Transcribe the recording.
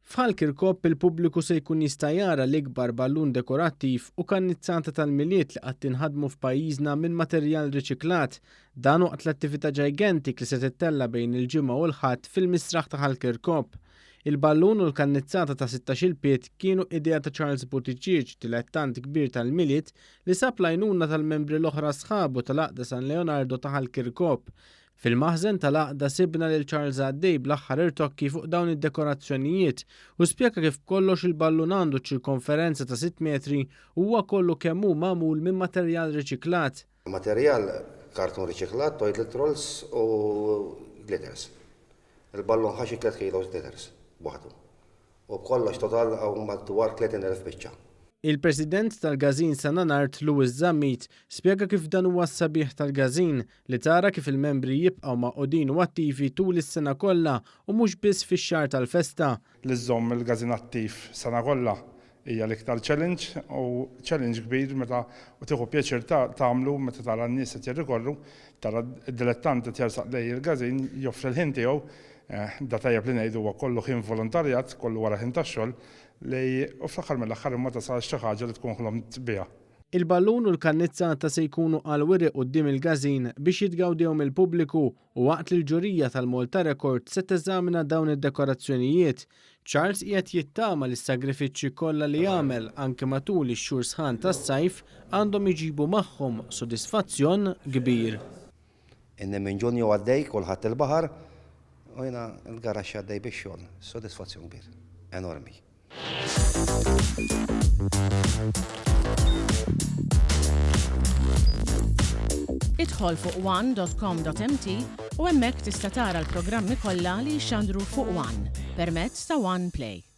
F'Ħal Kirkop il-pubbliku se jkun jista' jara l-ikbar ballun dekorattiv u kannizzata tal-Milied li qatt inħadmu f'pajjiżna minn materjal riċiklat. Dan waqt l-attività Gigantic li se tittella' bejn il-Ġimgħa u l-Ħadd fil-Misraħ ta' Ħal Kirkop. Il-ballun u l-kannizzata ta' sittax-il pied kienu idea ta' Charles Buttigieg, dilettant kbir tal-Milied, li sab l-għajnuna tal-membri l-oħra sħabu tal-Għaqda San Leonardo ta' Ħal Kirkop. Fil-maħżen tal-għaqda sibna lil Charles għaddej bl-aħħar irtokki fuq dawn id-dekorazzjonijiet u spjega kif b'kollox il-ballun għandu ċirkonferenza ta' sitt metri u huwa kollu kemm hu magħmul minn materjal riċiklat. Materjal, kartun riċiklat, toilet rolls u glitters. Il-ballun ħa xi tliet kilos glitters waħdu. U b'kollox total hawn madwar 30,000 biċċa. Il-President tal-Każin San Anard, Louis Zammit, spjega kif dan huwa s-sabiħ tal-każin, li tara kif il-membri jibqgħu magħqudin u attivi tul is-sena kollha u mhux biss fix-xahar tal-festa. Li żżomm il-każin attiv sena kollha hija l-iktar challenge u challenge kbir meta u tieħu pjaċir tagħmlu meta tara n-nies qed jirrikorru, tara d-dilettant qed jersaq lejn il-każin joffri l-ħin tiegħu Da tajjeb li ngħidu huwa kollu ħin volontarjat, kollu wara ħin tax-xogħol, li u fl-aħħar mill-aħħar imma tasal għal xi ħaġa li tkun ħlomt biha. Il-ballun u l-kannizzata se jkunu għall-wiri quddiem il-każin biex jitgawdew mill-pubbliku u waqt li l-ġurija tal-Malta Records se teżamina dawn id-dekorazzjonijiet. Charles qiegħed jittama li s-sagrifiċċji kollha li għamel anke matul ix-xhur sħan tas-sajf għandhom iġibu magħhom sodisfazzjon kbir. Inni minn Ġunju għaddej kulħadd il-baħar u jiena l-garaxx għaddej bix-xogħol. Sodisfazzjon kbir. Enormi. Idħol fuq one.com.mt u hemmhekk tista' tara l-programmi kollha li jixxandru fuq One permezz ta' One Play.